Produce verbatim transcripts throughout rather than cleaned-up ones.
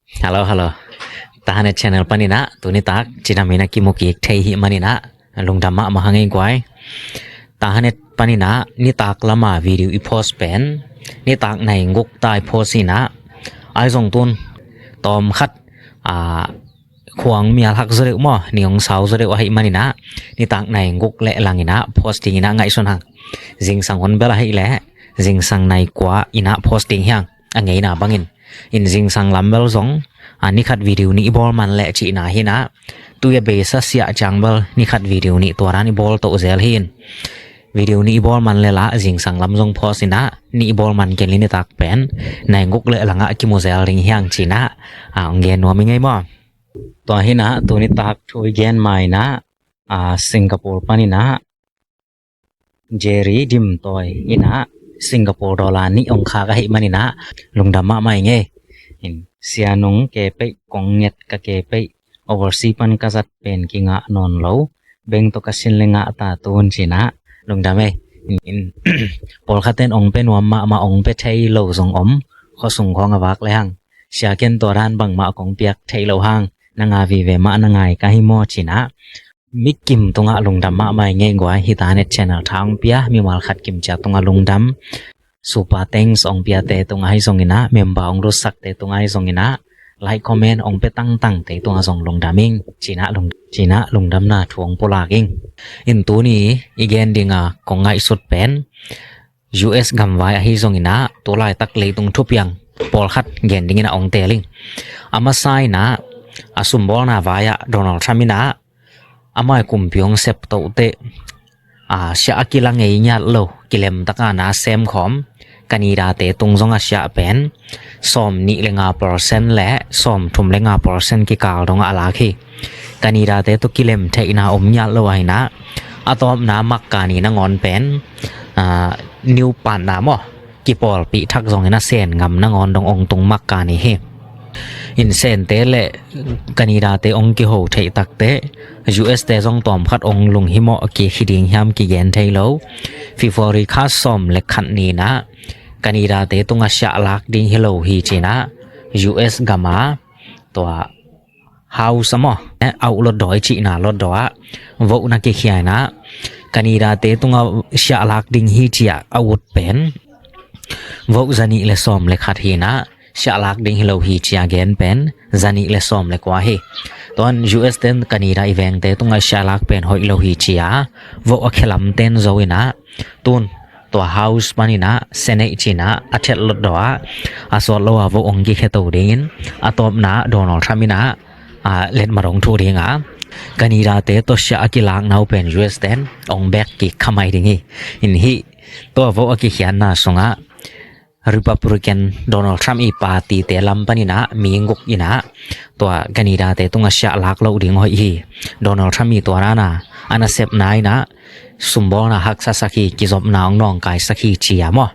Hello, hello. Tahanet channel paninah tuni tak cinamin a kimukik thei hi maninah lungdam mahmah hang ei guai. Tahanet paninah nitak lama video i post pen nitak nai guk ta i post inah, ai zong tun tawm khat a khuang mial hak zaw deuh maw, ni hong sau zaw deuh ahi maninah nitak nai guk le lang inah post ding inah ngaihsun hang. Zingsang hon bel ahi leh zingsang nai kua inah post ding hiang a ngeina bangin. In zingsang lam bel zong a nikhat video nih i bawl man leh cihna hinah, tui a beisa siah ciang bel nikhat video nih tua dan i bawl toh zel hi in. Video nih i bawl man le lah zingsang lam zong post inah nih i bawl man ken li nitak pen nai guk le langah kimu zel ding hiang cinah a hong gen nuam i ngei maw. Tua hinah tuni tak thu i gen ma inah a Singapore paninah Jerry Dim Toi inah Singapore dollar nih ong khak ahi maninah lungdam mahmah i ngei. In sianung ke peih kong nget ka ke peih overseas pan ka zat pen kingah nawn lo, beng tawh ka sin le ngah ta tun cinah lungdam ei. In pawlkhaten ong pe nuam mahmah ong pe thei lo zong om, khuasung khawng a vak le hang sia ken tua dan bangmah kong piak thei lo hang na nga vive mah na ngai ka hi maw cinah mi kim tungah lungdam mahmah i ngei guai. Hita net channel tha ong pia mimal khat kim cia tungah lungdam. Super thanks ong piate tungah hi zonginah, member ong lutsakte tungah hi zonginah, like comment ong pe tangtangte tungah zong lungdam ing cinah lung, cinah lungdamna thu ong pulak ing. In tuni i gen dinga kong ngaihsut pen U S gamvai ahi zonginah tu laitak leitung thupiang pawlkhat gen dinginah ong teling. A masa inah a sumbawlna vai-ah Donald Trump inah amai kumpi hong sep tohteh a siah a kila ngei ngiat lo kilemtaka na semkhawm Canada-te tung zong a siah pen sawm nih le nga percent le sawm thum le nga percent kikal dongah a lak hi. Canada-te tawh kilem theihna om ngiat lo ahinah a tawpna makkani nangawn pen a new partner maw kipawlpih thak zongin a sen ngam nangawn dong ong tung makkani hi. In sente le Canada-te ong kiho theih takteh U S-te zong tawmkhat ong lunghimawh kik hi ding hiam kigen thei lo. February kha sawm le khat ninah Canada-te tungah siah lak ding hi lo hi cinah U S gama tua House a maw, eh, auh lotdaw i cihna lotdaw ah vote na kikhia inah Canada-te tungah siah lak ding hi ciah a ut pen vote zanih le sawm le khat hinah siah lak ding hi lo hi cia gen pen zanih le sawm le kua hi. Tuan U S ten Canada i vengte tungah siah lak pen hoih lo hi cia vote a khelam ten zo inah tun tua House paninah Senate cinah a thet lotdaw ah a sawt lo a vote ong kikhia to dingin a tawpna Donald Trump inah a letmat ong thuh dinga Canada-te tawh siah a kilakna uh pen U S ten ong bek kik khamai ding hi. In hih tua vote a kikhiatna sungah Republican Donald Trump i party-te lam paninah mi guk inah tua Canada-te tungah siah lak loh ding hoih hi. Donald Trump i tua dana a nasepna inah sumbawlna haksasak hi, kizopna ong nawngkaisak hi cia maw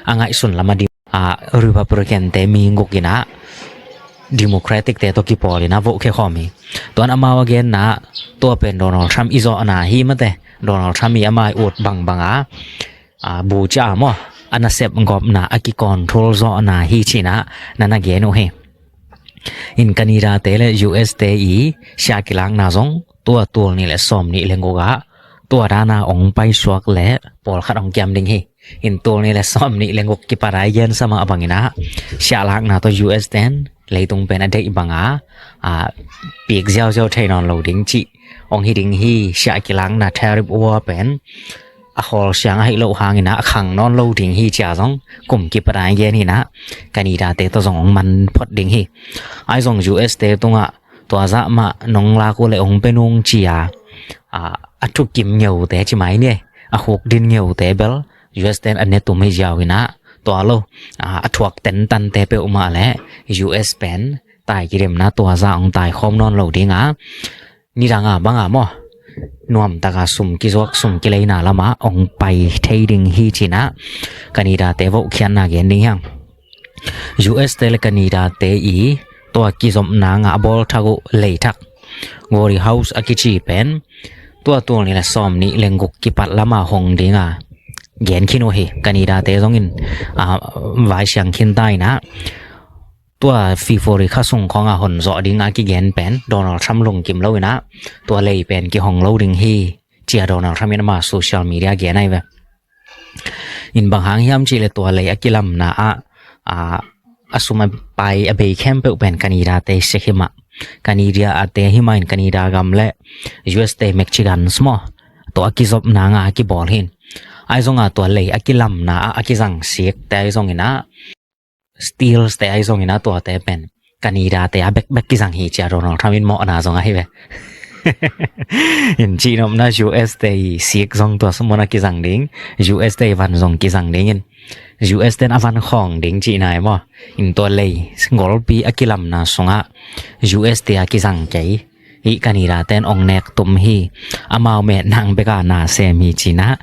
a ngaihsun lam a di a Republican-te mi guk inah Democratic-te tawh kipawl inah vote khekhawm hi. Tuan amau a genna tua pen Donald Trump i zawhna hi mate, Donald Trump i amai ut bangbanga a buca maw a nasep gawpna a kicontrol zawhna hi cinah na na gen uh hi. In Canada-te le U S-te i siah kilakna zong tua tul nih le sawm nih le gukah tua dana ong paisuak le pawlkhat ong kiam ding hi. In tul nih le sawm nih le guk kipat a i gensa mah banginah siah lakna tawh U S ten leitung pen a deih banga a pik ziauziau thei nawn lo ding cih ong hi ding hi. Siah kilakna tariff war pen a khawl siang ahi loh hangin a khang nawn lo ding hi cia zong kum kipat a i gen hinah Canada-te tawh zong ong man phot ding hi. Ai zong U S-te tungah tua zah mah nong lak uh le ong pe nung cia a thukim ngeute ci mai ni, a khuk din ngeute bel U S ten a ne tum hi ziau inah tua lo a thuak tentante peuhmah le U S pen tai kidemna tua zah ong taikhawm nawn lo dinga nidanga banga maw nuamtaka sum kizuak sum kileina lamah ong pai thei ding hi cinah Canada-te vote khiatna gen ding hiang. U S-te le Canada-te i tua kizopna ngah bawlthak uh leithak Glory House a kici pen tua tul nih le sawm nih le guk kipat lama hong dinga gen khin uh hi. Canada-te zongin a vaisiang khinta inah tua February kha sung khawng a hon zawh ding a kigen pen Donald Trump lungkim lo in ah tua lei pen kihong lo ding hi, ci a Donald Trump in ama social media gen ahi ve. In bang hang hiam cih leh tua lei a kilamna ah a, a sum a pai a bei khempeuh pen Canada te sek hi mah. Canada a te hi mah in Canada gam le U S te Mexicans maw, tua a kizopna ngah a kibawl hi. Ahi zong a tua lei a kilamna ah a kizang sik te ahi zong in ah, steels te ahi zong in ah tuate pen Canada te a bekbek kizang hi, ci a Donald Trump in mawhna zong ahi ve. In cihnopna U S te i sik zong tua sum un a kizang ding, U S te i van zong kizang ding in, U S ten a van khawng ding cihna hi maw. In tua lei golpi a kilamna sungah U S te a kizang kei hi, Canada ten ong nek tum hi, amau met nang bek a na sem hi, ci in ah,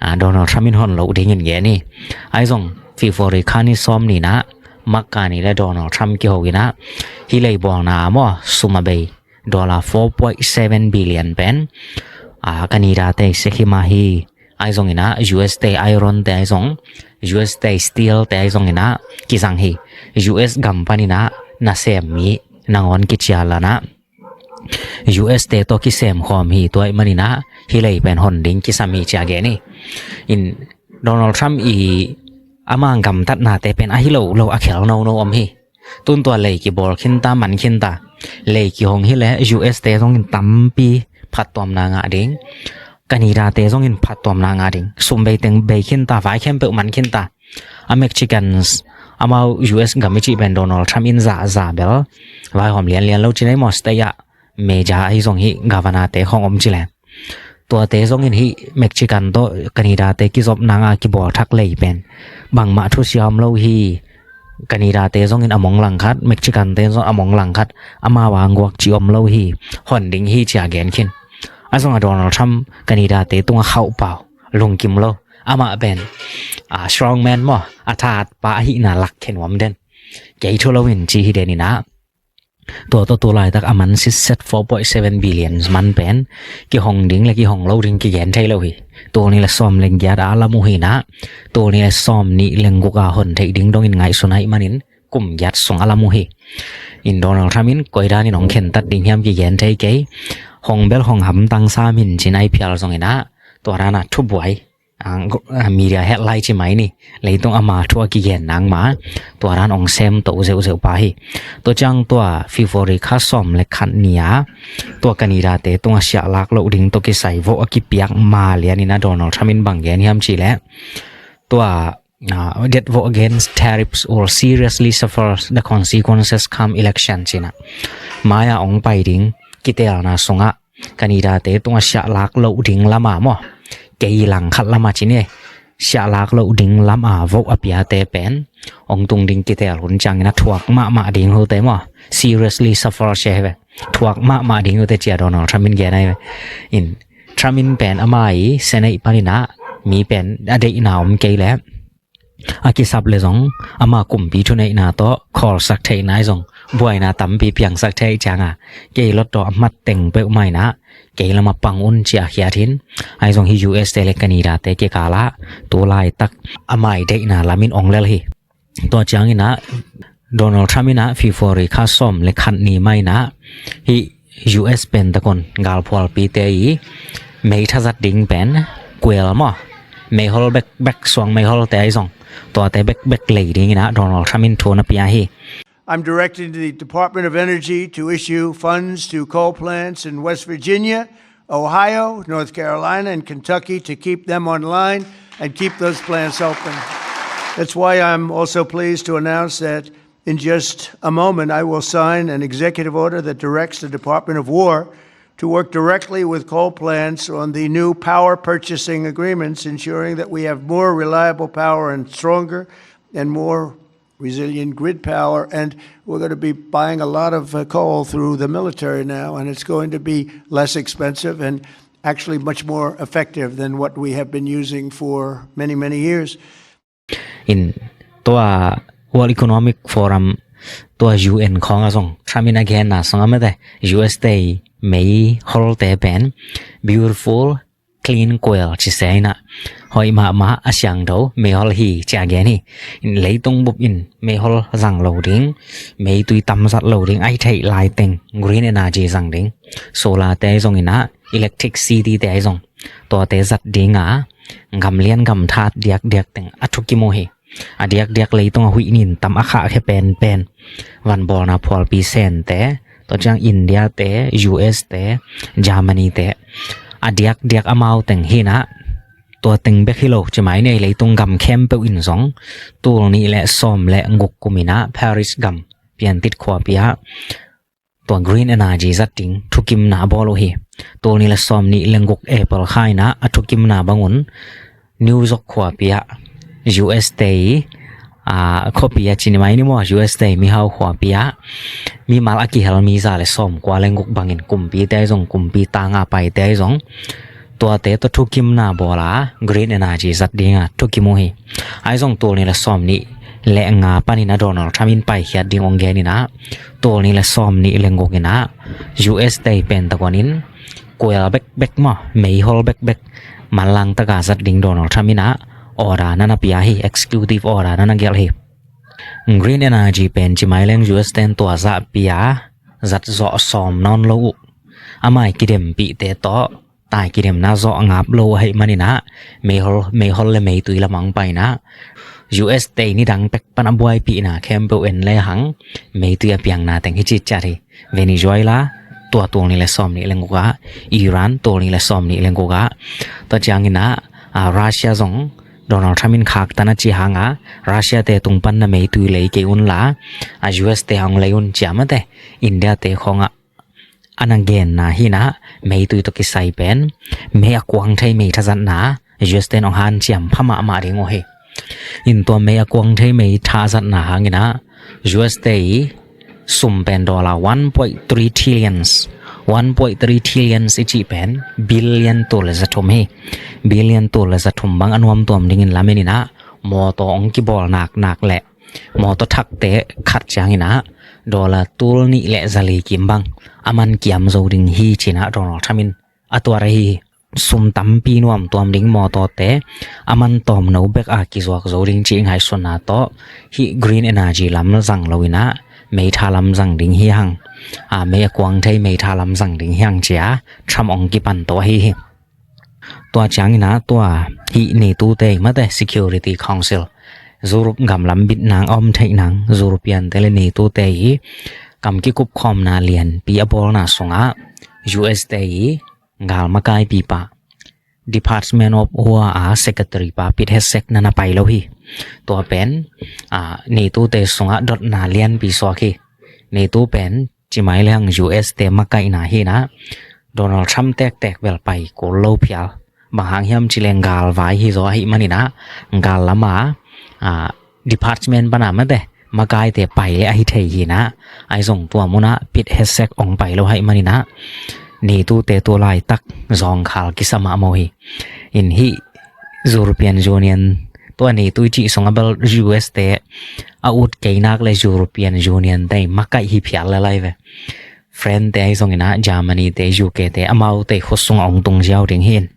a, Donald Trump in hon loh ding in gen hi. Ahi zong February kha ni sawm ni in ah Mark Carney le Donald Trump kiho in ah hih lei bawlna ah maw, sum a bei dollar four point seven billion pen, a, Canada te sek hi mah hi. Ahi zong in ah U S te iron te ahi zong, U S te steel te ahi zong in ah kizang hi. U S gam pan in ah nasem mi nangawn kicial in ah U S te tawh kisem khawm hi, tua ahih man in ah hih lei pen hon ding kisam hi, ci a gen hi. In Donald Trump i ama gamtatna te pen ahi lo lo a khel nono om hi. Tun tua lei kibawl khin ta, man khin ta. Lei kihong hi leh U S te zong in tampi phattuamna ngah ding, Canada te zong in phattuamna ngah ding. Sum bei teng bei khin ta, vai khempeuh man khin ta. A Mexicans, amau U S gam i cih pen Donald Trump in zahzah bel vaihawm lianlian lo ci nei maw, state ah major ahi zong hi, governor te khawng om ci leh. Tuate zong in hih Mexican tawh Canada te kizopna ngah a kibawl thak lei pen bangmah thusia om lo hi. Canada te zong in a mong langkhat, Mexican te zong a mong langkhat, amau a guak cih om lo hi, hon ding hi, ci a gen khin. Ahi zong a Donald Trump Canada te tungah khauh pau, lungkim lo. Amah pen, a, strong man maw, a thatpa ahihna lak khe nuam den. Kei thu lo in ci hi den in ah, tua tawh tu laitak a man sitset four point seven billion man pen kihong ding le kihong lo ding kigen thei lo hi. Tul nih le sawm le giat a lam uh hi in ah, tul nih le sawm nih le guk a hon theih ding dong in ngaihsun ahih man in kum giat sung a lam uh hi. In Donald Trump in koi dan in hong khentat ding hiam kigen thei kei. Hong bel hong hamtang sam in ci in a, i phial zong in ah, tua dan a thubuai, a, go-, a, media headline ci mai ni. Leitung ama thu a kigen nang ma, tua dan hong sem to zeuhzeuh pa hi. Tua ciang tua February kha sawm le khat ni a, tua Canada te tungah siah lak loh ding tawh kisai vote a kipiak ma lian in ah Donald Trump in bang gen hiam cih leh, tua, uh, that vote against tariffs will seriously suffer the consequences come election, ci in ah. Mai a hong pai ding kiteelna sungah Canada te tungah siah lak loh ding lam a maw, kei langkhat lam a ci ni, siah lak loh ding lam a vote a piate pen hong tung ding kiteel hun ciangin a thuak mahmah ding uh te maw, seriously suffer ci hi ve. Thuak mahmah ding uh te ci a Donald Trump in gen ahi ve. In Trump in pen ama i Senate panin ah mi pen a deihna om kei leh, a kisap le zong ama kumpi thuneihna tawh khawlsak theihna ahi zong buaina tampi piangsak thei ciang a, kei lot tawh a mat teng peuhmah in ah kei lam a pang un ci a khiat hi in. Ahi zong hih U S te le Canada te kikal ah tu laitak ama i deihna lam in hong lel hi. Tua ciangin ah Donald Trump in ah February kha sawm le khat ni mah in ah hih U S Pentagon galphualpite i mei thazat ding pen kuel maw, meihol bekbek, suang meihol te ahi zong, tuate bekbek lei dingin ah Donald Trump in thu na pia hi. I'm directing the Department of Energy to issue funds to coal plants in West Virginia, Ohio, North Carolina, and Kentucky to keep them online and keep those plants open. That's why I'm also pleased to announce that in just a moment, I will sign an executive order that directs the Department of War to work directly with coal plants on the new power purchasing agreements, ensuring that we have more reliable power and stronger and more resilient grid power. And we're gonna be buying a lot of, uh, coal through the military now, and it's going to be less expensive and actually much more effective than what we have been using for many, many years. In tua World Economic Forum, tua U N khawng ah zong Trump in a genna sung a mete, U S te meiholte pen beautiful clean coal ci se inah, hoih mahmah a siangtho meihol hi ci a gen hi. Leitung bup in meihol zang lo ding, meitui tamzat lo ding ahi theih laiteng green energy zang ding. Solar te ahi zong inah, electricity te ahi zong, tuate zat dinga gamlian gamthat diakdiak teng a thukim uh hi. A diakdiak leitung a huih nin tam a khahkhia penpen vanbawlna phualpi sente, tua ciang India te, U S te, Germany te, a diakdiak amau teng hinah, tua teng bek hi lo ci mai ni, leitung gam khempeuh in zong tul nih le sawm le guk kum inah Paris gam piantit khuapi ah tua green energy zat ding thukimna a bawl uh hi. Tul nih le sawm nih le guk April kha inah a thukimna bangun New York khuapi ah U S te i, a, khuapi a ci ni mai ni maw, U S te i mihau khuapi ah mimal a kihel mi za le sawm kua le guk bangin, kumpite ahi zong, kumpi tanga paite ahi zong, tuate tua thukimna bawla green energy zat dinga thukim uh hi. Ahi zong tul nih le sawm nih le nga panin a Donald Trump in paikhiat ding ong gen inah, tul nih le sawm nih le guk inah U S te i Pentagon in coal bekbek maw, meihol bekbek manlang taka zat ding Donald Trump inah order na na pia hi, executive order na na gelh hi. Green energy pen ci mai leng U S ten tua zah pia zat zawh sawm nawn lo uh. Amai kidempihte tawh tai kidemna zawh ngap lo ahih maninah, meihol, meihol le meitui lamang painah, U S te nidang pek pan a buaipihna khempeuh en le hang meitui a piangna teng hi citciat hi. Venezuela tua tul nih le sawm nih le gukah, Iran tul nih le sawm nih le gukah, tua cianginah, a, Russia zong Donald Trump in khaktan a ci hanga Russia te tung pan na meitui lei kei unla, a, U S te hong lei un cia mate, India te khawngah a na genna hinah, meitui tawh kisai pen mei a kuang thei mei thazatna U S ten ong hanciam pha mahmah ding uh hi. In tua mei a kuang thei mei thazatna hanginah U S te i sum pen dollar one point three trillions, one point three trillions i cih pen billion tul le za thum hi. Billion tul le za thum bang a nuamtuam dingin lameninah, mawtaw ong kibawl naknak le mawtaw thakte khat cianginah dollar tul nih le za li kim bang a man kiam zo ding hi cinah Donald Trump in a tuar ahi hi. Sum tampi nuamtuam ding mawtawte a man tawmno bek a kizuak zo ding cih ngaihsunna tawh hih green energy lam zang loinah meitha lam zang ding hi hang, a, mei a kuang thei meitha lam zang ding hi hang cia Trump ong kipan tawh ahi hi. Tua cianginah tua hih NATO te i mate Security Council, Europe gam lam bit nang a om theih nang, European te le NATO te i kam kikupkhawmna lianpi a bawlna sungah U S te i gal makaipipa Department of War a secretary pa Pete Hegseth na na pai lo hi. Tua pen, a, NATO te sungah dotna lianpi suak hi. NATO pen ci mai le hang U S te makaihna hinah Donald Trump tektek bel pai kul lo phial. Bang hang hiam ci leng galvai hi zaw ahih maninah gal lama, a, department pana mate makaite pai le ahi thei hinah, ahi zong tua munah Pete Hegseth ong pai lo ahih maninah NATO te tua laitak zawngkhal kisa mahmah hi. In hih European Union tua NATO i cih sungah bel U S te a ut kei nak le European Union te makaih hi phial le lai ve. France te ahi zonginah, Germany te, U K te, amaute khut sungah ong tung ziau ding hin.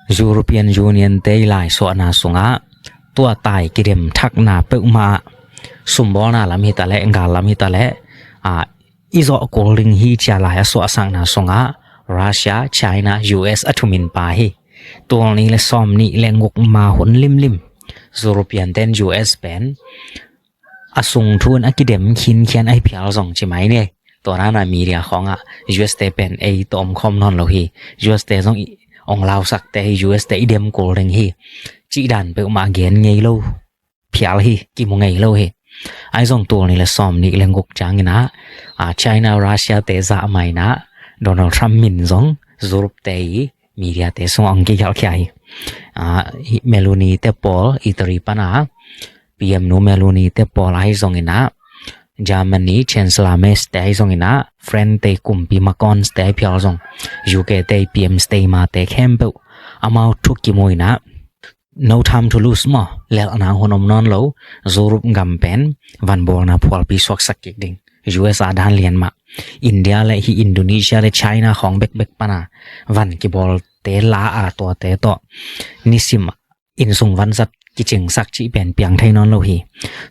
European Union te i laisuahna sungah tua tai kidem thakna peuhmah, sumbawlna lam hitaleh, gal lam hitaleh, a, i zawh kul ding hi cia lai a suahsakna sungah Russia, China, U S a thumin pa hi. Tul nih le sawm nih le guk ma hun limlim European ten U S pen a sung thu in a kidem khinkhian ahi phial zong ci mai ni. Tua nana media khawngah U S te pen ei tawh omkhawm nawn lo hi. U S te zong i ong lausak te hi, U S te i dem kul ding hi. Cih dan peuhmah gen ngei lo phial hi, kimu ngei lo hi. Ahi zong tul nih le sawm nih le guk cianginah, a, China, Russia te zah mainah Donald Trump min zong Europe te i media te sungah ong kigelhkhia hi. A, hi, Meloni te pawl, Italy pana P M nu Meloni te pawl ahi zonginah, Germany Chancellor Merz te ahi zonginah, France te kumpi Macron te ahi phial zong, U K te P M Starmer te khempeuh amau thu kimu inah, no time to lose maw, lelhna hun om nawn lo, Europe gam pen vanbawlna phualpi suaksak kik ding. U S a dan lian mah, India le hi Indonesia le China khawng bekbek pana van kibawl te la a tuate tawh nisim innsung vanzat kicingsak cih pen piang thei nawn lo hi.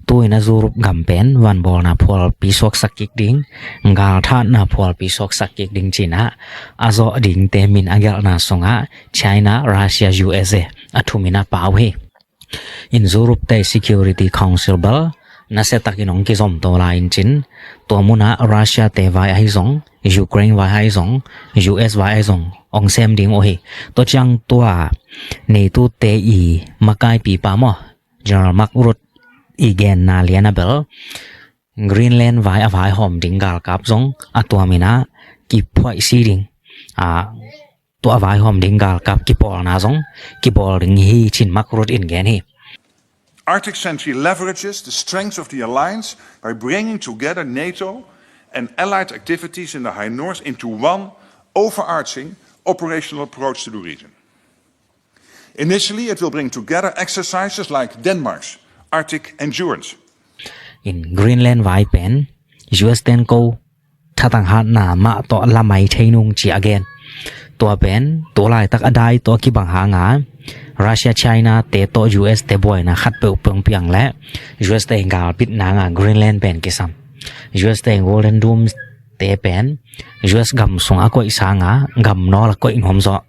Tu-in a Europe gam pen vanbawlna phualpi suaksak kik ding, galthatna phualpi suaksak kik ding ci-in ah a zawh dingte min a gelhna sungah China, Russia, U S A a thumin a pau hi. In Europe te Security Council bel nasiatakin hong kizom to lai-in cin, tua munah Russia te vai ahi zong, Ukraine vai ahi zong, U S vai ahi zong hong sem ding uh hi. Tua ciang tua NATO te i makaipipa maw, General Mark Rutte i genna lian a bel Greenland vai a vaihawm ding galkap zong a tuamin ah kiphuaihsi ding, a, tua a vaihawm ding galkap kipawlna zong kibawl ding hi cin Mark Rutte in gen hi. Arctic Sentry leverages the strength of the alliance by bringing together NATO and allied activities in the high north into one overarching operational approach to the region. Initially, it will bring together exercises like Denmark's Arctic Endurance. In Greenland vai pen U S ten ko thatang hatna mah tawh lamai thei nung ci a gen. Tua pen tu laitak a dai tawh kibang hanga Russia, China te tawh U S te buaina khat peuhpeuh piang le U S te galbitna nga Greenland pen kisam. U S te Golden Dome te pen U S gam sung a koih sanga gam nawl a koih nuam zaw.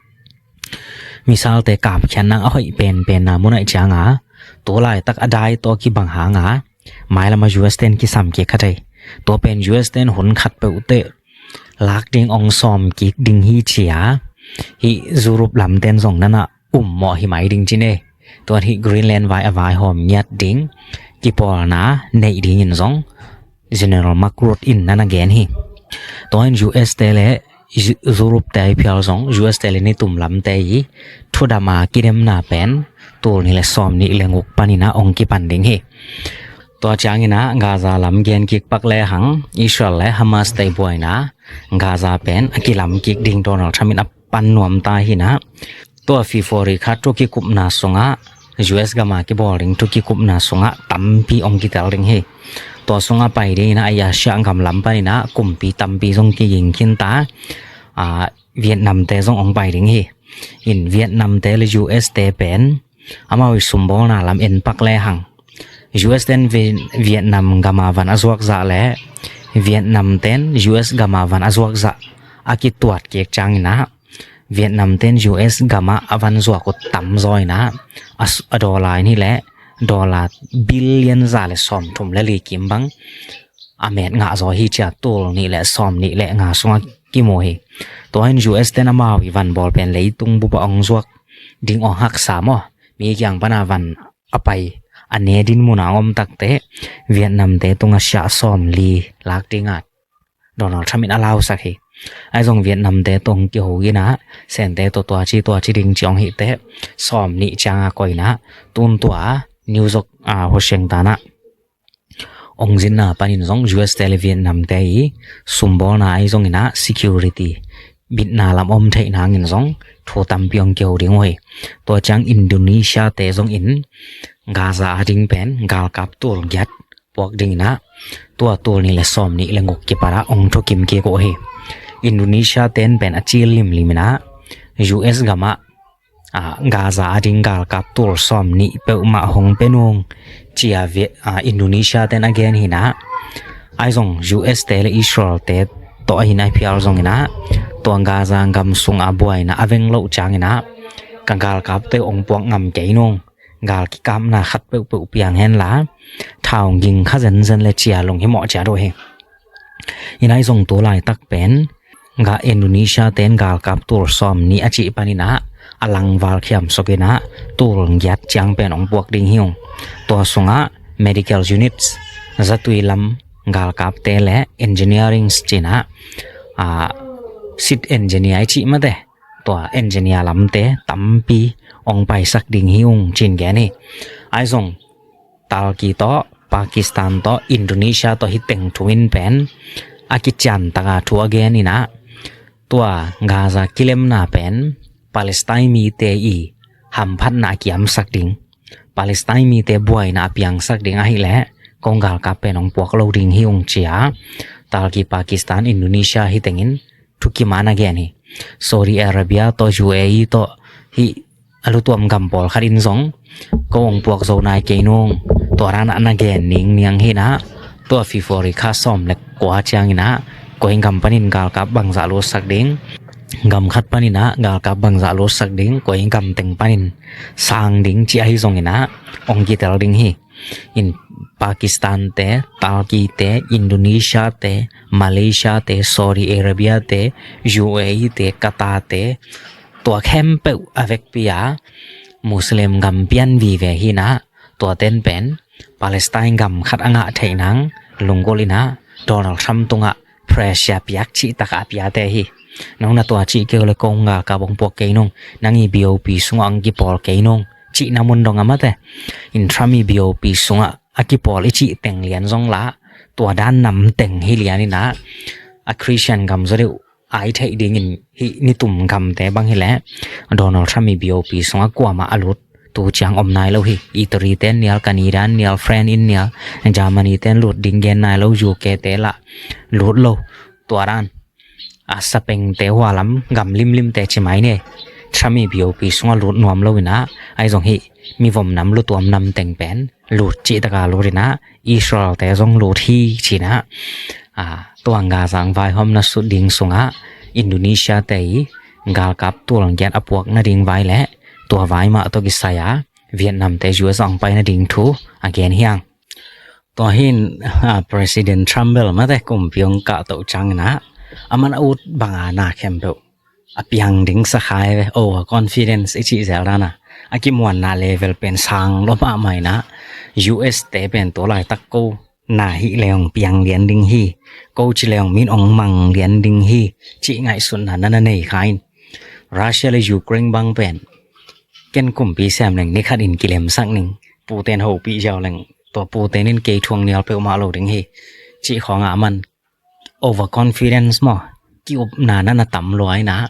Missile te kapkhiatna a hoih penpenna mun aih cianga tu laitak a dai tawh kibang hanga mailam a U S ten kisam kik kha thei. Tua pen U S ten hun khat peuh teh lak ding hong sawm kik ding hi ci-a hih Europe lamten zong nana um mawh hi mai ding cin e. Tua hih Greenland vai a vaihawm ngiat ding kipawlna neih dingin zong General Mark Rutte in nana gen hi. Tua in U S te le Europe te ahi phial zong U S te le nitum lamte i thudama kidemna pen tul nih le sawm nih le guk panin ah hong kipan ding hi. Tua ciangin ah Gaza lam gen kik pak lehang Israel le Hamas te buaina Gaza pen a kilam kik ding Donald Trump in a pan nuam ta hi-in ah tua February kha thu kikupna sungah U S gama kibawl ding thu kikupna sungah tampi hong kitel ding hi. Tua sungah pai dingin ah Asia gam lam panin ah kumpi tampi zong kiging khin ta, a, Vietnam te zong hong pai ding hi. In Vietnam te le U S te pen amau i sumbawlna lam en pak lehang U S ten Vi-, Vietnam gama van a zuak zah le Vietnam ten U S gama van a zuak zah a kituat kik ciangin ah Vietnam ten U S gamah a van zuak uh tam zaw in ah a s-, a dollar in hi leh dollar billion za le sawmthum le li kim bang a met ngah zaw hi ci-a tul nih le sawm nih le nga sungah kimu hi. Tua in U S ten amau i van bawl pen leitung bup ah hong zuak ding hong haksa maw, mi kiang pana van a pai a ne din mun a hong om takteh Vietnam te tungah siah sawm li lak ding a Donald Trump in a lausak hi. Ahi zong Vietnam te tawh hong kiho in ah Sente tawh tua ci tua ci ding ci hong hih teh sawm nih ciang a koih in ah tun tua New York, a, Washington ah hong zinna panin zong U S te le Vietnam te i sumbawlna ahi zongin ah security bitna lam om theih nangin zong thu tampi hong kiho ding uh hi. Tua ciang Indonesia te zongin Gaza a ding pen galkap tul giat puak dingin ah tua tul nih le sawm nih le guk kipat ah hong thukim kik uh hi. Indonesia ten pen a cil limlim in ah U S gamah, a, Gaza a ding galkap tul sawm nih peuhmah hong pe nung ci-a Viet-, a, Indonesia ten a gen hi-in ah ahi zong U S te le Israel te tawh ahi-in ahi phial zongin ah tua Gaza gam sungah buaina a veng loh ciangin ah ka galkapte hong puak ngam kei nung, gal kikapna khat peuhpeuh piang henla thau ging kha zenzen le ci-a lunghimawh ciat uh hi. In ahi zong tu laitak pen ga Indonesia ten galkap tul sawm nih a cih panin ah a langval khiam suk in ah tul giat ciang pen hong puak ding hi ung. Tua sungah medical units, zatui lam galkapte le engineering ci-in ah, a, seat engineer i cih mate, tua engineer lamte tampi hong paisak ding hi ung ci-in gen hi. Ahi zong Turkey tawh, Pakistan tawh, Indonesia tawh hih teng thu in pen a kician taka thu a gen in ah tua Gaza kilemna pen Palestine mite i hamphatna a kiamsak ding, Palestine mite buaina a piangsak ding ahih leh kong galkap pen hong puak lo ding hi ung ci-a Turkey, Pakistan, Indonesia hih tengin thukim a na gen hi. Saudi Arabia tawh, U A E tawh, hih a lutuam gam pawlkhat in zong ko hong puak zo nai kei nung. Tua dan ah na gen ning niang hi nah. Tua February kha sawm le kua ciangin ah koi gam panin galkap bangzah lutsak ding, gam khat panin ah galkap bangzah lutsak ding, koi gam teng panin sang ding cih ahi zongin ah hong kitel ding hi. In Pakistan te, Turkey te, Indonesia te, Malaysia te, Saudi Arabia te, U A E te, Qatar te, tua khempeuh a vekpi a Muslim gam pian vive hi nah. Tua ten pen Palestine gam khat a ngah theih nang lunggulh in ah Donald Trump tungah pressure piak cih takah a piate hi. Nong na tua cih kei uh le kong galkap hong puak kei nung, nang i B O P sungah hong kipawl kei nung cihna mun dong a mate. In Trump i B O P sungah a kipawl i cih teng lian zong lah, tua dan nam teng hi lian in ah a Christian gam zaw deuh ai theih dingin hih nitum gamte bang hileh Donald Trump i B O P sungah kuamah a lut tu ciang om nai lo hi. Italy ten nial, Canada nial, France in nial, Germany ten lut ding gen nai lo, U K te lah lut lo. Tua dan a Spain te, hua lam gam limlim te ci mai ni, Trump i B O P sungah lut nuam lo in ah, ahi zong hih mivom nam, lutuam nam teng pen lut cih taka lut in ah, Israel te zong lut hi ci nah. A, tua Gaza vaihawmna sut ding sungah Indonesia te i galkap tul giat a puak nading vai le tua vai mah tawh kisai a Vietnam te U S a hong pai nading thu a gen hi hang. Tua hi in, a, President Trump bel mate kumpi hong kahtoh ciangin ah, aman a ut banga na khempeuh a piang ding sa kha hi ve. Overconfidence i cih zel dan a, a kimuanna level pen sang lua mahmah in ah, U S te pen tua laitak ko na hih leh hong piang lian ding hi, ko ci leh hong min hong mang lian ding hi cih ngaihsutna na na nei kha in. Russia le Ukraine bang pen ken kumpi sem leng ni khat in kilemsak ning, Putin hopih ziau leng tua Putin in kei thu hong nial peuhmah lo ding hi cih khawngah aman overconfidence maw, ki-upna na na tam lua in ah,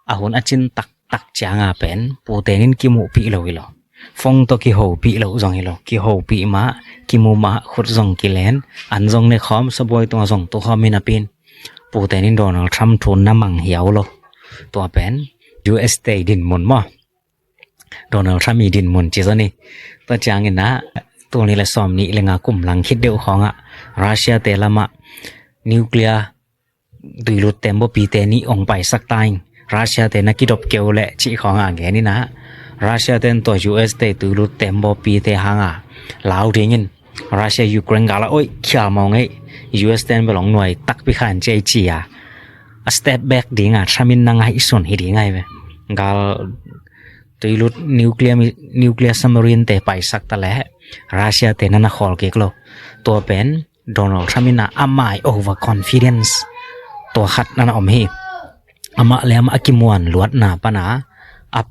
a hun a cin taktak cianga pen Putin in kimuhpih lo hi lo, phone tawh kihopih lo zong hi lo, kihopih mah, kimu mah, khut zong kilen, an zong ne khawm, sabuai tungah zong tu khawm hi napi in Putin in Donald Trump thu na mang hiau lo. Tua pen U S te i dinmun maw, Donald Trump i dinmun ci zaw ni. Tua ciangin ah tul nih le sawm nih le nga kum lang khit deuh khawngah Russia te lamah nuclear tuilut tembawpi te nih hong paisak ta ing, Russia te na kidop kei uh leh cih khawngah gen in ah, Russia ten tua U S te tuilut tembawpi te hanga lau dingin Russia Ukraine gal a oih khial mawng ei, U S ten bel hong nuai takpi khan ci ei ci a, a step back dinga Trump in na ngaihsun hi ding ahi ve. Gal tuilut nuclear mi-, nuclear submarine te paisak ta leh Russia te na na khawl kik lo. Tua pen Donald Trump in ah amah i overconfidence tua khat na na om hi. Amah le amah a kimuan luatna pana a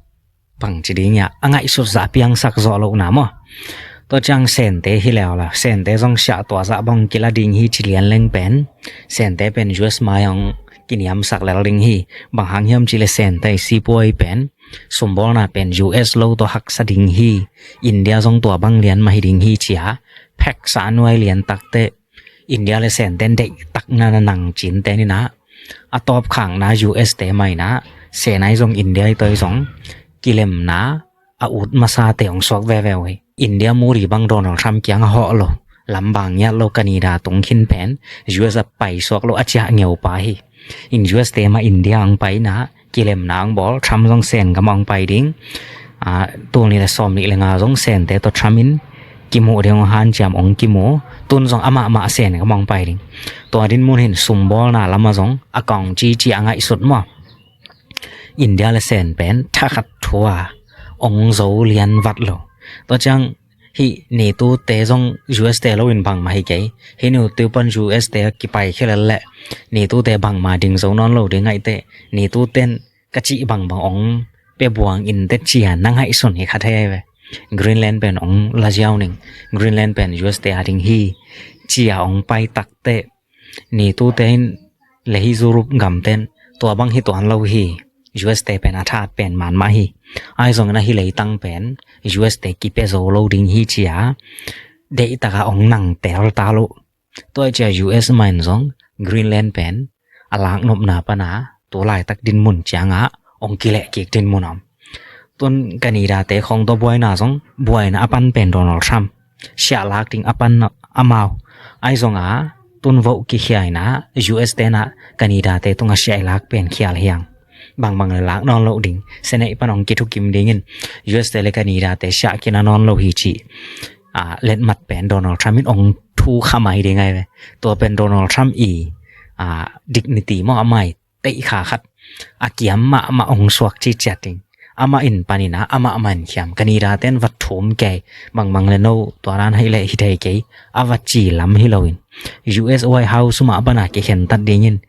pang ci ding ia, a ngaihsut zah a piangsak zawh lohna maw. Tua ciang Sente hi leu la, Sente zong siah tua zah bang kila ding hi ci lian leng pen, Sente pen U S mai hong kiniamsak lel ding hi. Bang hang hiam ci le Sente sipuai pen sumbawlna pen U S lo tawh haksa ding hi, India zong tua bang lian mah hi ding hi ci a, pheksa nuai lian takte India le Senten deihtakna na nang cinte ni nah, a tawpkhakna U S te mah in ah, Sen ai zong India i toi zong kilemna a ut masate hong suak veve uh hi. India Modi bang Donald Trump kiang a hawh lo, lam bang ngiat lo, Canada tung khin pen U S a paisuak lo a ciah ngeu pa hi. In U S te mah India hong pai in ah kilemna hong bawl, Trump zong Sen gam hong pai ding. Ah, tul nih le sawm nih le nga zong Sente tawh Trump in kimuh ding hong hanciam hong kimu, tun zong amah mah Sen gam hong pai ding. Tua dinmun hin sumbawlna lamah zong a kong cici a ngaihsut maw. India le Sen pen thakhat thua hong zo lian vat lo. Tua ciang hih NATO te zong U S te lo in bangmah hi kei. Hih NATO pan U S te kipai khia lel leh NATO te bangmah ding zo nawn lo ding ngaihte. NATO ten ka cih bangbang hong pia buang in te cia na ngaihsun hi kha thei ve. Greenland pen hong la ziau ning. Greenland pen U S te a ding hi cia hong pai takte NATO te in le hih Europe gamten tua bang hi tuan lo hi. U S te pen a that pen man mah hi. Ai zongin a hih leitang pen U S te kipia zo lo ding hi cia deihtaka hong nang tel ta lo. Tua cia U S mah in zong Greenland pen a laknopna pana tu laitak dinmun ciangah ong kileh kik dinmun om. Tun Canada te khong tua buaina zong buaina a pan pen Donald Trump. Siah lak ding a pan amau. Ahi zonga tun vote kikhia ina U S te na Canada te tunga siah i lak pen khial hiang. Bangbang le lak nawn lo ding. Senate pan ong kithukim dingin U S te le Canada te siah kina nawn lo hi ci. A, letmat pen Donald Trump in ong thu kha mai ding ai ve. Tua pen Donald Trump i, a, dignity maw a mai teih kha khat a kiam mahmah ong suak ciciat ding. Amah in panin a, amah man khiam. Canada ten va thum kei. Bangbang le no tua dan hai le hi thei kei. A va ci lam hi loin. U S White House mah bana kikhen tat dingin.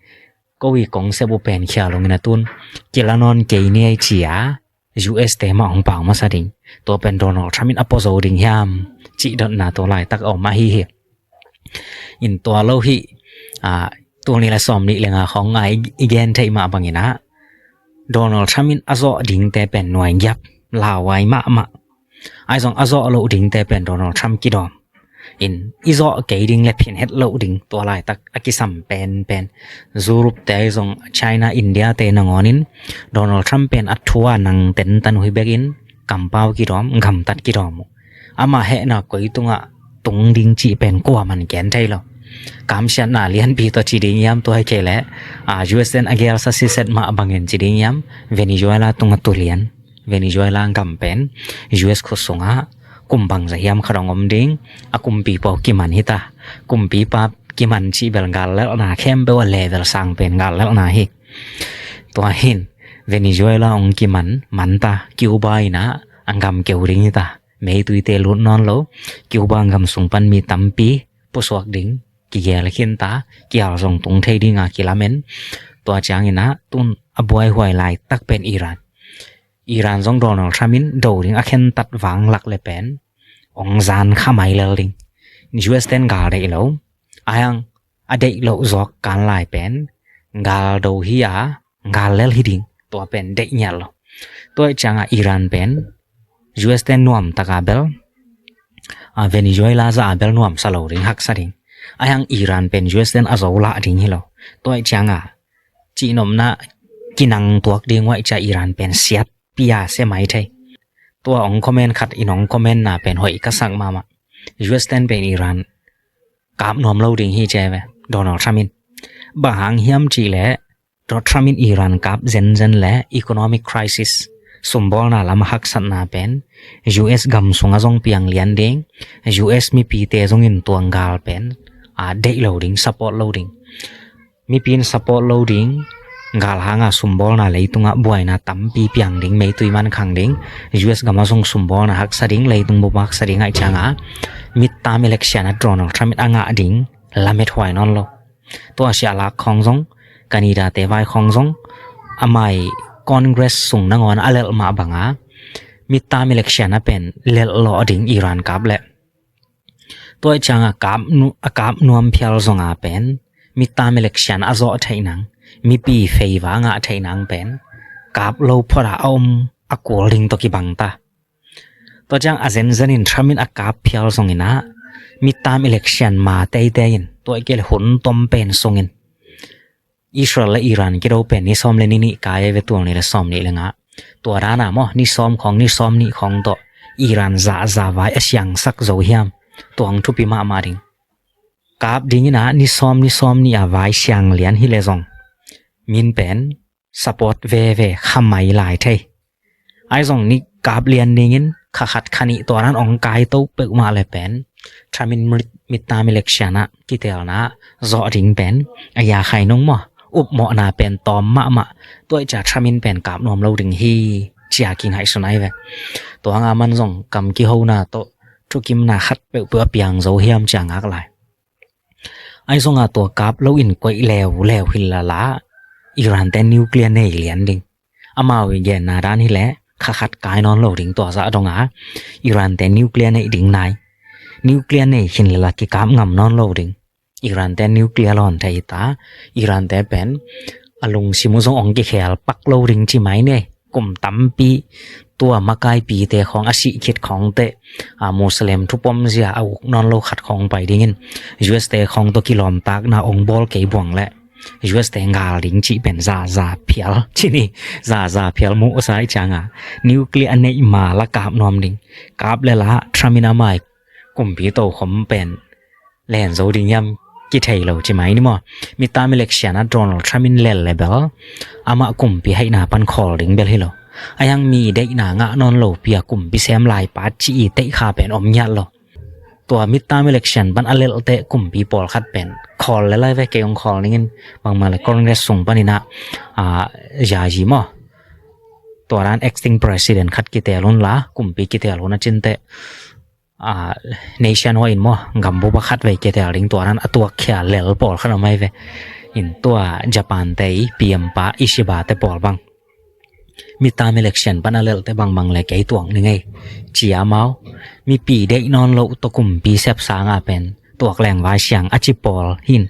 Ko i kong sep uh pen khial ong ina tun. Kila nawn kei ni ai ci a. U S te mah ong pau masa ding. Tua pen Donald Trump in a pua zo ding hiam. Cih dotna tua laitak a om ahi hi. In tua lo hi, a, tul nih le sawm nih le nga khong a i, i gen theih mah bangin a Donald Trump in a zawh dingte pen nuai giap lauai mahmah. Ahi zong a zawh loh dingte pen Donald Trump kidawm. In i zawh kei ding le phin het loh ding tua laitak a kisam penpen. Europe te ahi zong China, India te nangawnin Donald Trump pen a thu a nang tentan uh hi bekin kampau kidawm, gamtat kidawm uh. Amah hehna koi tungah tung ding cih pen kua man ken thei lo. Kamsiatna lianpi tawh ci ding hiam tua hi kei leh, a, U S ten a gelsa siset mah bangin ci ding hiam Venezuela tungah tulian. Venezuela gam pen U S khut sungah kum bangza hiam khat ong om ding, a kumpi pawl kiman hita. Kumpipa kiman cih bel gal lelhna khempeuh a level sang pen gal lelhna hi. Tua hin Venezuela ong kiman manta Cuba ina a gam keu ding hita. Meituite lut nawn lo, Cuba gam sung pan mi tampi pusuak ding kigel khinta, kial zong tung thei dinga kilamen. Tua ciangin a tun a buaihuai laitak pen Iran. Iran zong Donald Trump in do ding a khentat vang lak le pen ong zan kha mai lel ding. U S ten gal deih lo. Ahi zong a deih loh zawk kan lai pen gal do hi a, gal lel hi ding. Tua pen deih ngiat lo. Tua ciangah Iran pen U S ten nuam taka bel, a, Venezuela za a bel nuamsa lo ding, haksa ding. Ahi zong Iran pen U S ten a zo lah ding hi lo. Tua ciangah cihnopna kinang tuak ding uaih cia Iran pen siat pia se mai thei. Tua ong comment khat in ong comment na pen hoih ka sak mahmah. U S ten pen Iran kap nuam lo ding hi cia ve Donald Trump in. Bang hang hiam cih leh Donald Trump in Iran kap zenzen le economic crisis, sumbawlna lam haksatna pen U S gam sungah zong piang lian ding, U S mipite zong in tuang gal pen a deih lo ding, support lo ding. Mipi in support lo ding, gal hanga sumbawlna leitungah buaina tampi piang ding, meitui man khang ding, U S gamah zong sumbawlna haksa ding, leitung bup haksa ding aih cianga midterm election a Donald Trump in a ngah ding lamet huai nawn lo. Tua siah lak khawng zong, Canada te vai khawng zong, amai Congress sung nangawn a lelh mah banga midterm election a pen lelh lawh ding Iran kap leh. Tua cianga kap nu-, a kap nuam phial zonga pen midterm election a zawh theih nang, mipi favour ngah theih nang pen kap lo phota a om a kul ding tawh kibang ta. Tua ciang a zenzen in Trump in a kap phial zongin a midterm election ma teitei in tua i kei le hun tom pen sungin Israel le Iran kido pen ni sawm le ni nih kai ve tul nih le sawm nih le nga. Tua dana maw ni sawm khawng ni sawm nih khawng tawh Iran zahzah vai a siangsak zo hiam? Tuang thupi mahmah ding. Kap dingin a ni sawm ni sawm nih a vai siang lian hi le zong min pen support veve khamai lai thei. Ahi zong ni kap lian dingin kha khat kha nih tua nan ong kai to peuhmah le pen Trump in midterm election ah kitelna zawh ding pen a ya khai nung maw, upmawhna pen tawm mahmah. Tua i cia Trump in pen kap nuam lo ding hi cia kingaihsun ai ve. Tua nga man zong kam kihona tawh thukimna khat peuhpeuh a piang zo hiam cia ngak lai. Ahi zonga tua kap lo in koih leuleu hi lala Iran te nuclear nei lian ding. Amau i genna dan hileh kha khat kai nawn lo ding tua zah donga Iran te nuclear neih ding nai. Nuclear nei khin lala kikap ngam nawn lo ding. Iran te nuclear lawn thei ta. Iran te pen a lungsim uh zong ong kikhel pak lo ding ci mai ne. Kum tampi tua makaipite khawng a sih khit khawngte, a, Muslim thupom zia a uk nawn lo khat khawng pai dingin U S te khawng tawh kilawmtakna ong bawl kei buang leh U S te ngal ding cih pen zaza phial cih ni, zaza phial muh sa i cianga nuclear a neih ma la kap nuam ding. Kap le la Trump in amai kumpi tokhom pen len zo ding hiam kithei lo ci mai ni maw. Midterm election ah Donald Trump in lel le bel amah kumpi haihna pan khawl ding bel hi lo. Ahi hang mi deihna ngah nawn lo pi a kumpi sem lai pat ci i teih kha pen om ngiat lo. Tua midterm election pan a lel teh kumpi pawlkhat pen khawl le lai ve, kei hong khawl ningin, bangmah le Congress sung panin ah, a, yayi maw, tua dan acting president khat kitel un la kumpi kitel un a cin teh, a, nationwide in maw, gambup a khat vei kitel ding, tua dan a tuakkhia lel pawlkhat om ai ve. In tua Japan te i P M pa Ishiba te pawl bang midterm election pan a lel teh bangbang le kei tuak ni ngei ci a, amau mipi deih nawn loh tawh kumpi sep sanga pen tuak leng vai siang a ci pawl hin.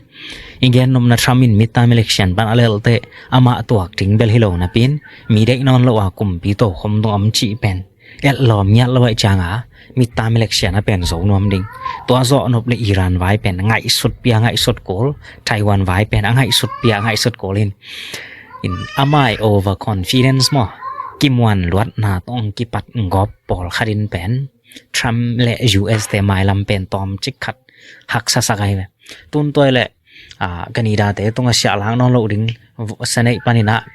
I gen nopna Trump in midterm election pan a lel teh amah tuak ding bel hi lo napi in, mi deih nawn loh a kumpi tokhom tung om cih pen etlawm ngiat lo ahih cianga midterm election a pen zo nuam ding. Tua zawh nop le Iran vai pen ngaihsut pi a ngaihsut kul, Taiwan vai pen a ngaihsut pi a ngaihsut kul in. In amai overconfidence maw, kimuan luatna tawh kipat gawp pawlkhat in pen Trump le U S te mailam pen tawmcik khat haksasak ai ve. Tun tua i le, a, Canada te tungah siah lak nawn loh ding, Senate panin ah,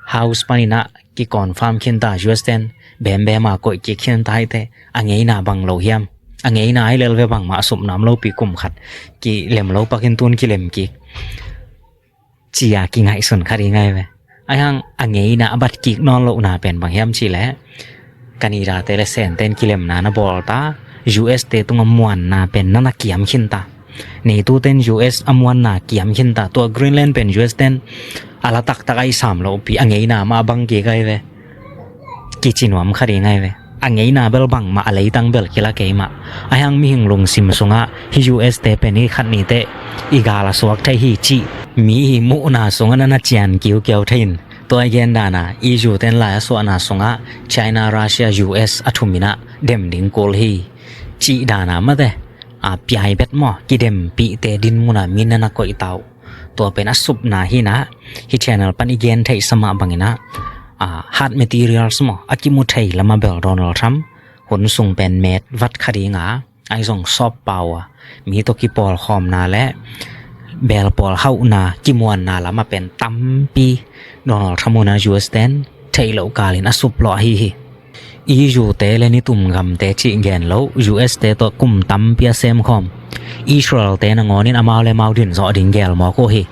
House panin ah kiconfirm khin ta, U S ten bembem a koih kik khin ta hi teh a ngeina bang lo hiam? A ngeina ai lel ve, bangmah a supna om lo pi, kum khat kilem lo pakin tun kilem kik ci a kingaihsun kha ding ai ve. Ahi hang a ngeina a bat kik nawn lohna pen bang hiam cih leh Canada te le Sen ten kilemna na bawl ta, U S te tungah muanna pen na na kiam khin ta. Neituten U S a muanna kiam khin ta, tua Greenland pen U S ten a la taktak ai sam lo pi, a ngeina mah a bang kik ai ve. Kici nuam kha ding ai ve. A ngeina bel bangmah, a leitang bel kila kei mah. Ahi hang mihing lungsim sungah hih U S te pen i khat ni teh i gal a suak thei hi cih mi i muhna sungah na na cian kiukiau thei in. Tua i gen dan a, E U ten lai a suahna sungah China, Russia, U S a thum in ah dem ding kul hi cih dan a mate, a, piai bet maw, kidempihte dinmun a mi na na koih ta uh. Tua pen a supna hi in ah, hih channel pan i gen theihsa mah bangin ah, a, hard materials maw, a kimu thei lamah bel Donald Trump hun sung pen met vat kha ding a, ahi zong soft power, mi tawh kipawlkhawmna le belpawl hauhna, kimuanna lamah pen tampi Donald Trump hun a U S ten theih loh kalin a sup lawh ahi hi. E U te le nitum gamte cih gen lo, U S te tawh kum tampi a semkhawm Israel te nangawnin amau le amau din zawh ding gel mawk uh hi.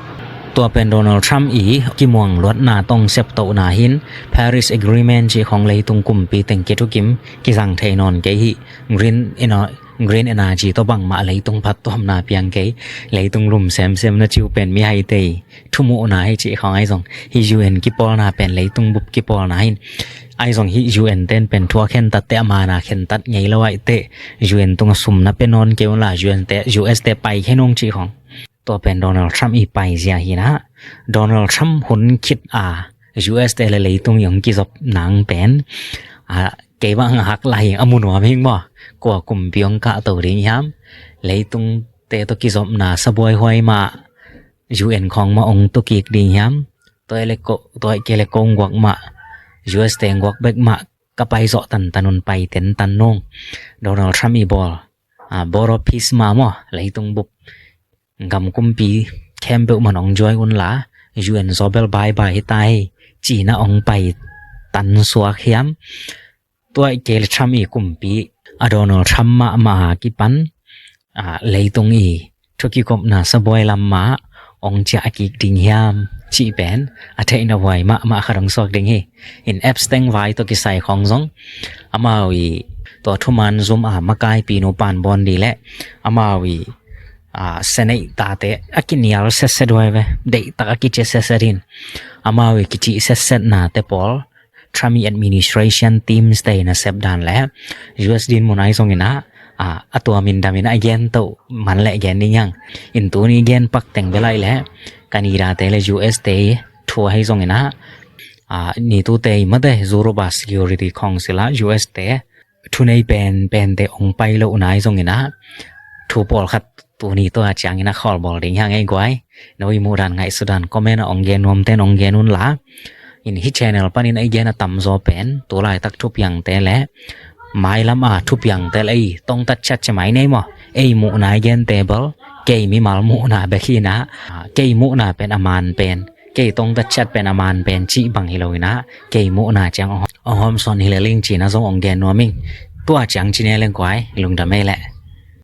Tua pen Donald Trump i kimuang luatna tawh septohna hin, Paris Agreement cih khawng leitung kumpi teng kithukim kizang thei nawn kei hi. Green, you know, green energy tawh bangmah leitung phattuamna piang kei, leitung lum semsem na cih uh pen mi haite thumuhna hi cih khawng ahi zong, hih U N kipawlna pen leitung bup kipawlna hi in, ahi zong hih U N ten pen thu a khentat teh a mana khentat ngei lo ahih teh U N tungah sum na pia nawn kei un la, U N te, U S te pai khen ung cih khawng. Tua pen Donald Trump i paizia hi in ah, Donald Trump hun khit a U S te le leitung i hong kizop nang pen, a, kei bang a hak lai hi, a mu nuam hi maw. Kua kumpi hong kahto ding hiam? Leitungte tawh kizopna sabuaihuai mah, U N khawng mah hong tu kik ding hiam? Tua i le ko, tua i kei le ko hong guak mah, U S te hong guak bek mah, ka pai zawh tantan un, pai tentan nung. Donald Trump i bawl, a, Border Peace mah maw, leitung bup gam kumpi khempeuh man hong join un la, U N zaw bel bye bye hi ta hi, ci-in ah hong pai tan suak hiam? Tua i kei le Trump i kumpi, a, Donald Trump mahmah a kipan, a, leitung i thu kikopna sabuai lam mah hong ciah kik ding hiam cih pen a theihna huai mahmah khat hong suak ding hi. In Epstein vai tawh kisai khawng zong, amau i tua thuman zum a makaipi nu Pam Bondi le amau i, a, Senate tate a kinial setset huai ve, deihtak a kici setset hi in, amau i kici setsetnate pawl Trump i administration teams te in a sep dan le U S dinmun ahi zongin ah, a, a tua mindamin a gen toh man le gen ding hiang. In tuni gen pak teng bel ahih le Canada te le U S te thu ahi zongin ah, a, nitute i mate, Europe a Security Council ah U S te thunei penpente hong pai lohna ahi zongin ah, thu pawlkhat Tuni tua ciangin a khawl bawl ding hi hang ei guai. No i muhdan ngaihsutdan comment ah ong gen nuamten ong gen unla. In hih channel panin ei gen a tamzaw pen tu laitak thupiangte le mailam a thupiangte le ei tongtat ciat ci mai nei maw? Ei muhna i gente bel kei mimal muhna bek hi inah, kei muhna pen a man pen, kei tongtat ciat pen a man pen cih bang hi lo inah, kei muhna ciang ong hawmsawn hi le ling cina zong ong gen nuam ing. Tua ciang ci ne leng guai, lungdam ei leh.